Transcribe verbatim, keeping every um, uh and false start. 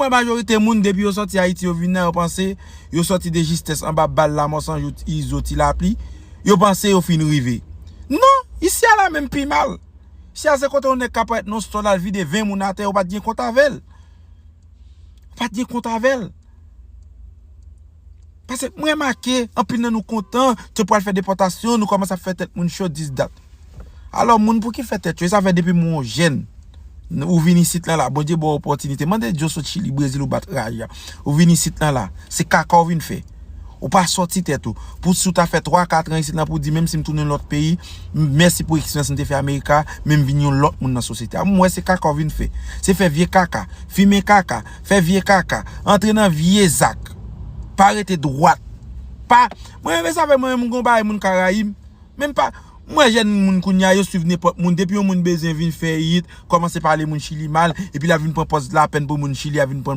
Mwen, majorite moun, depi yo sòti Ayiti, yo vin la, yo panse yo sòti de jistès anba bal Lanmò, San Jou, Izo, Ti Lapli. Yo panse yo fin rive. Non, isi a la menm pi mal. Isi a se kote yon nèg ka parèt nan yon stòl al vide ven moun atè, yo pa t gen kont avè l. Ou pa t gen kont avè l. Paske mwen remake, anpil nan nou kontan, yo pral fè depòtasyon, nou kòmanse ap fè tèt moun cho dis dat. Alò, moun pou ki fè tèt cho, sa fè depi moun jèn, ou vin isit lan la, Bondye ba w opòtinite. Mande Djo sot Chili, Brezil, ou bat raja. Ou vin isit lan la, se kaka ou vin fè. Ou pa sòti tèt ou. Pou si w ta fè twa, kat an isit lan pou di, menm si m tounen lòt peyi, m- mèsi pou eksperyans m te fè Amerika, men m vin yon lòt moun nan sosyete a. M wè se kaka w vin fè. Se fè vye kaka, fimen kaka, fè vye kaka, antre nan vye zak. Pa rete dwat. Pa, mwen menm sa fè mwen menm m gon bagay moun ka rayi m. Menm pa, m wè jèn moun kounye a yo swiv nenpòt moun. Depi yon moun bezwen vin fè it, kòmanse pale moun Chili mal, epi l ap vin pran pòz lapèn pou moun Chili, ap vin pran